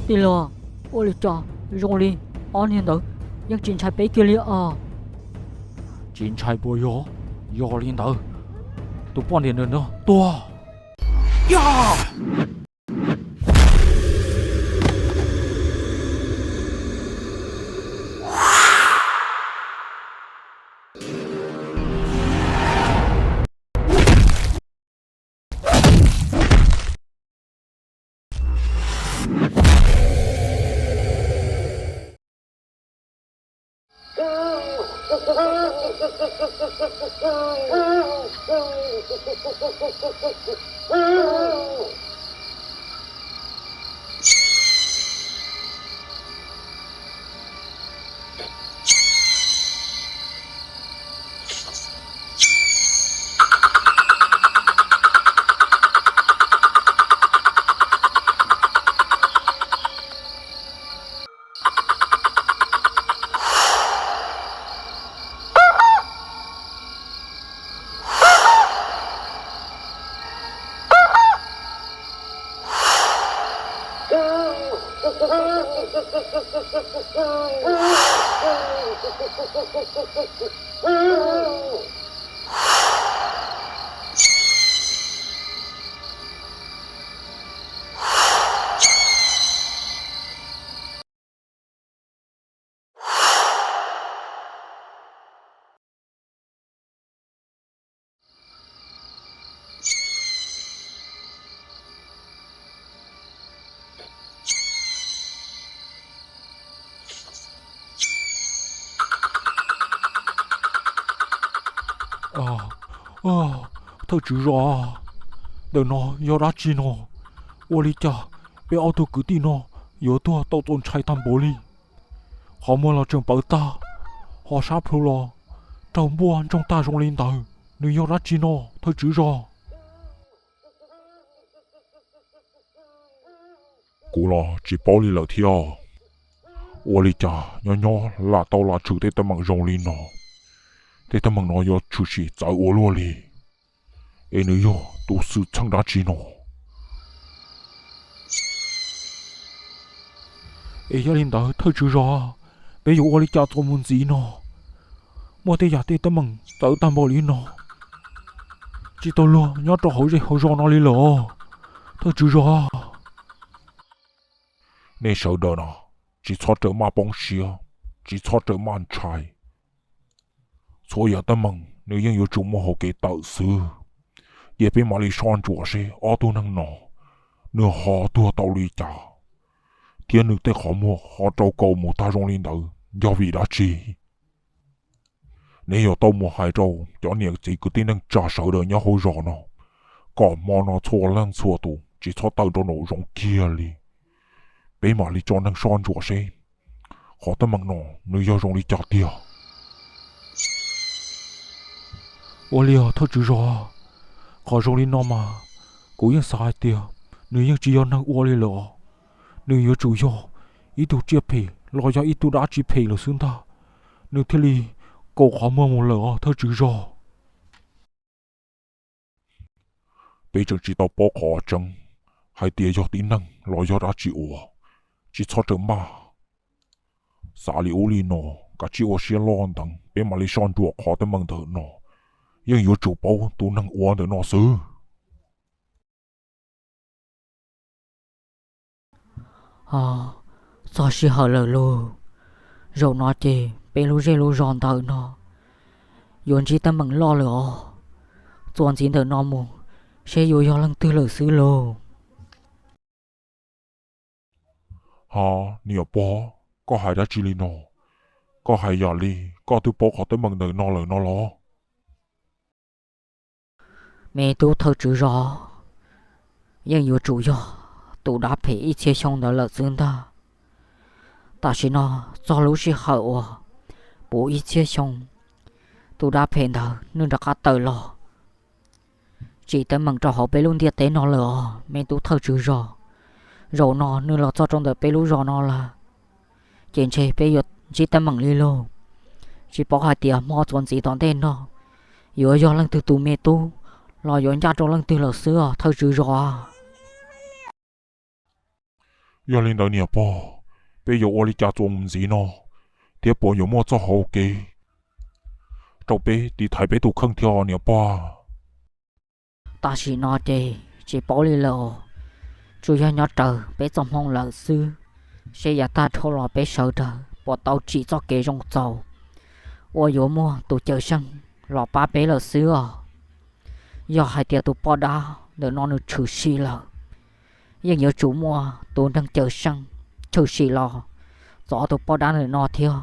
Tij laug, ua li cas zoo li ob niag ntawd yeej tsis ntshai peb kiag li os? Tsis ntshai puas yog? Yog li ntawd, tus poj niam ntawm no tuag. Yog! Thawj tswv zos, ntawm no yog dab tsi no? Ua li cas peb ob tug kwv tij no yuav tuag tau txaus ntshai tag npaum li? Qhov muag los tseem pawv tag, ho sab plhu los raug npuaj ntsoog tag zoo li ntawd, nws yog dab tsi no, thawj tswv zos? Kuv los tsis paub li lawm thiab. Ua li cas nyob nyob lam tau lam tshwm tej teeb meem zoo li no? Tej teeb meem no yuav tshwm sim txawv ua luaj li, es nws yog tus xwm txheej dab tsi no? Es yog li ntawd thawj tswv zos, peb yuav ua li cas txuas mus ntxiv no? Muaj tej yam tej teeb meem txawv tag npaum li no, tsis tau luag nyob rau hauv zej hauv zos no li lawm os, thawj tswv zos. Nej sawv daws no, tsis txhob rawm maj poob siab, tsis txhob rawm maj ntshai. Txhua yam teeb meem nws yeej yuav tsum muaj hauv kev tawm xwb. Cia peb mam li soj ntsuam seb ob tug neeg no nws ho tuag tau li cas, thiab nws tej qhov muag ho rau kaus mus tag zoo li ntawd yog vim dab tsi. Neb yuav tau mus hais rau cov niam txiv kwv tij neej tsa sawv daws nyob hauv zos no, kom hmo no txhua leej txhua tus tsis txhob tawm nrov nraum zoov kiag li. Peb mam li tso neeg soj ntsuam seb qhov teeb meem no nws yog zoo li cas tiag. Ua li os thawj tswv zos, qhov zoo li no mas kuv yeej xav hais tias nws yeej tsis yog neeg ua li lawm os. Nws yuav tsum yog ib tug tsiaj phem los yog ib tug dab tsi phem lawm xwb ntag, nws thiaj li kaus qhov muag mus lawm os thawj tswv zos. Peb tseem tsis tau paub qhov tseeb hais tias yog tib neeg los yog dab tsi ua, tsis txhob rawm maj. Xav li ub li no, kav tsij ua siab loj ntev, peb mam li soj ntsuam qhov teeb meem ntawm no, yeej yuav tsum paub tus neeg ua ntawm no xwb. Txog sij hawm lawm lauj, zaum no ces peb lub zej lub zos ntawm no yuav ntsib teeb meem loj lawm os. Txuas ntxiv ntawm no mus seb yuav yog leej twg lawm xwb lauj. Ha, niam pog, koj hais dab tsi li no? Koj hais yam li koj twb paub qhov teeb meem ntawm no lawm no los? Me tub thawj tswv zos, yeej yuav tsum yog tus dab phem ib txhiab xyoo ntawd lawm xwb ntag. Tam sim no txog lub sij hawm uas puv ib txhiab xyoo, tus dab phem ntawd nws rov qab tawm los tsim teeb meem rau hauv peb lub ntiaj teb no lawm os me tub thawj tswv zos. Zaum no nws los txog rau ntawm peb lub zos no lawm, ces ntshe peb yuav ntsib teeb meem li lauj. Tsis paub hais tias hmo txuas ntxiv tom ntej no yuav yog leej twg tus me tub los yuav ncaj rau leej twg lawm xwb os thawj tswv zos. Yog li ntawd niam pog, peb yuav ua li cas txuas mus ntxiv no, thiab puas yuav muaj txoj hauv kev rau peb tiv thaiv peb tus kheej thiab niam pog? Tam sim no ces tsis paub li lawm, tsuas yog nyob raws peb txoj hmoo lawm xwb, seb yav tag dhau los peb sawv daws puas tau tsim txoj kev zoo txaus uas yuav muaj tus cawm seej los pab peb lawm xwb os. Yog hais tias tus poj dab ntawm no nws tshwm sim lawm, yeej yuav tsum muaj tus neeg cawm seej tshwm sim los txov tus poj dab ntawm no thiab,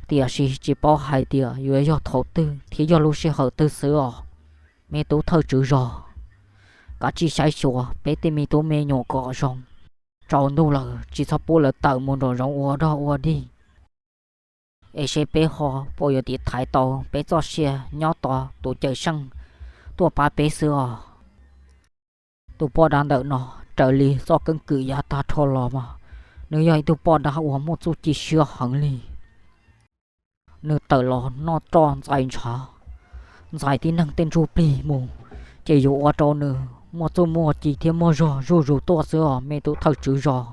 tiam sis tsis paub hais tias yuav yog thaum twg thiab yog lub sij hawm twg xwb os. Me tub thawj tswv zos, kav tsij saib xyuas peb tej me tub me nyuam kom zoo, tsaus ntuj lawm tsis txhob pub lawv tawm mus nraum zoov ua dog ua dig, es seb peb ho puas yuav tiv thaiv tau peb txoj sia nyob tos tus cawm seej tuaj pab peb xwb os. Tus poj dab ntawm no, raws li txoj keeb kwm yav tag dhau los mas, nws yog ib tug poj dab uas muaj txuj ci siab heev li. Nws tawm los noj roj ntxais ntshav, ntxais tib neeg tej ntsuj plig mus, ces yuav ua rau nws muaj txuj muaj ci thiab muaj zog zuj zus tuaj xwb os me tub thawj tswv zos.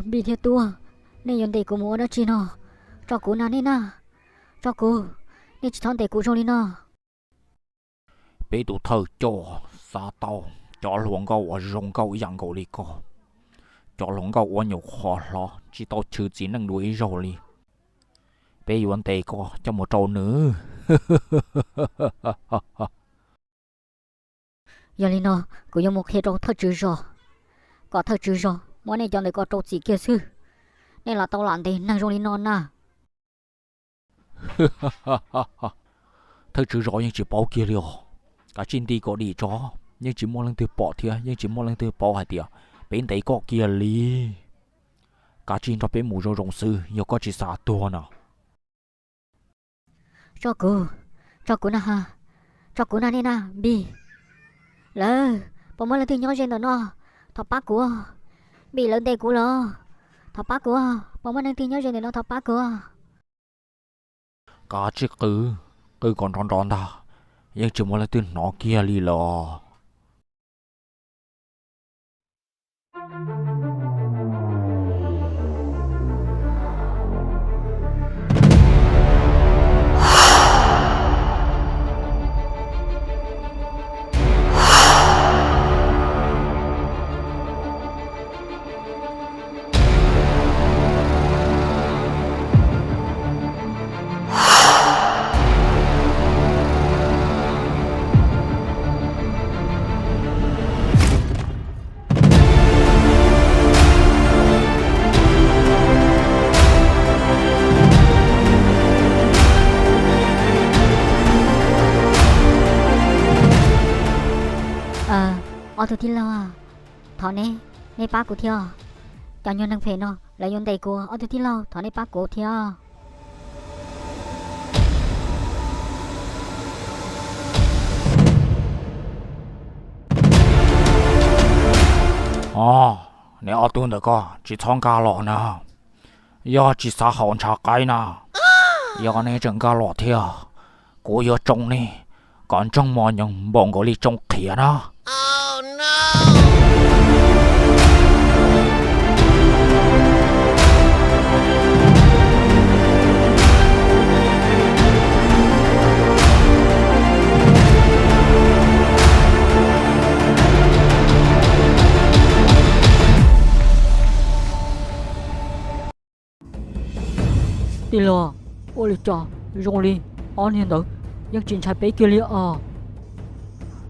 Npis thiab Tub, nej yuav ntes kuv mus ua dab tsi no? Tso kuv na nej na, tso kuv, nej tsis txhob ntes kuv zoo li no. Peb tus thawj coj xav tau cov hluas nkauj uas zoo nkauj ib yam nkaus li koj, cov hluas nkauj uas nyuam qhuav hlob tsis tau chwv txiv neej dua ib zaug li. Peb yuav ntes koj coj mus rau nws. Yog li no kuv yuav mus qhia rau thawj tswv zos, kom thawj tswv zos muab nej cov ntawd kom rau txim kiag xwb. Nej los tau lam ntes neeg zoo li no na. Thawj tswv zos yeej tsis paub kiag li os. Kav tsij nti kom dim tso, yeej tsis muaj leej twg pom thiab yeej tsis muaj leej twg paub hais tias peb ntes koj kiag li. Kav tsij nrog peb mus zoo zoo xwb yog koj tsis xav tuag na. Tso kuv, tso kuv na ha, tso kuv na nej na Npis. Lawv, puas muaj leej twg nyob ze ntawm no, thov pab kuv. Npis, lawv ntes kuv los, thov pab kuv. Puas muaj leej twg nyob ze ntawm no, thov pab kuv. Kav tsij qw, qw kom nrov nrov ntag, yeej tsis muaj leej twg hnov kiag li los. Ob tug tij laug, thov nej, nej pab kuv thiab. Cov nyuag neeg phem no lawv yuav ntes kuv, ob tug tij laug thov nej pab kuv thiab. Neb ob tug ntawm ko tsis txhob nkag los na. Yog tsis xav haus ntshav qaib na, yog neb tseem nkag los thiab, kuv yuav tsoo neb kom ntsoog mos nyoos npaum nkaus li tsoo qhiav na. Tij laug, ua li cas zoo li ob niag ntawd yeej tsis ntshai peb kiag li os?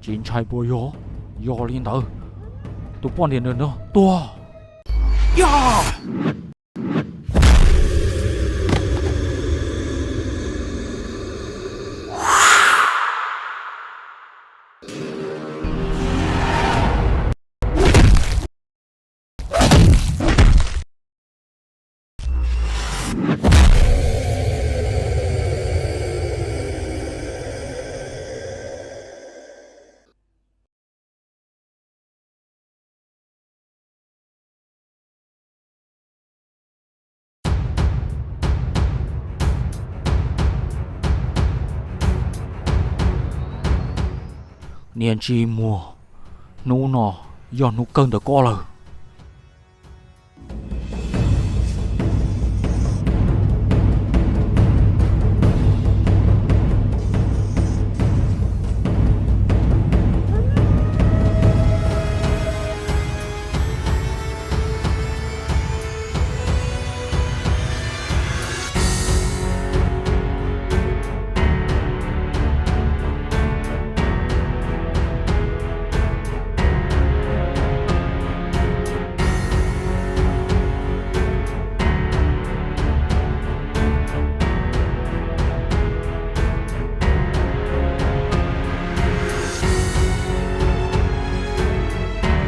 Tsis ntshai puas yog? Yog li ntawd, tus poj niam no tuag. Niam Ntsij Muag, hnub no yog hnub kawg ntawm koj lawm.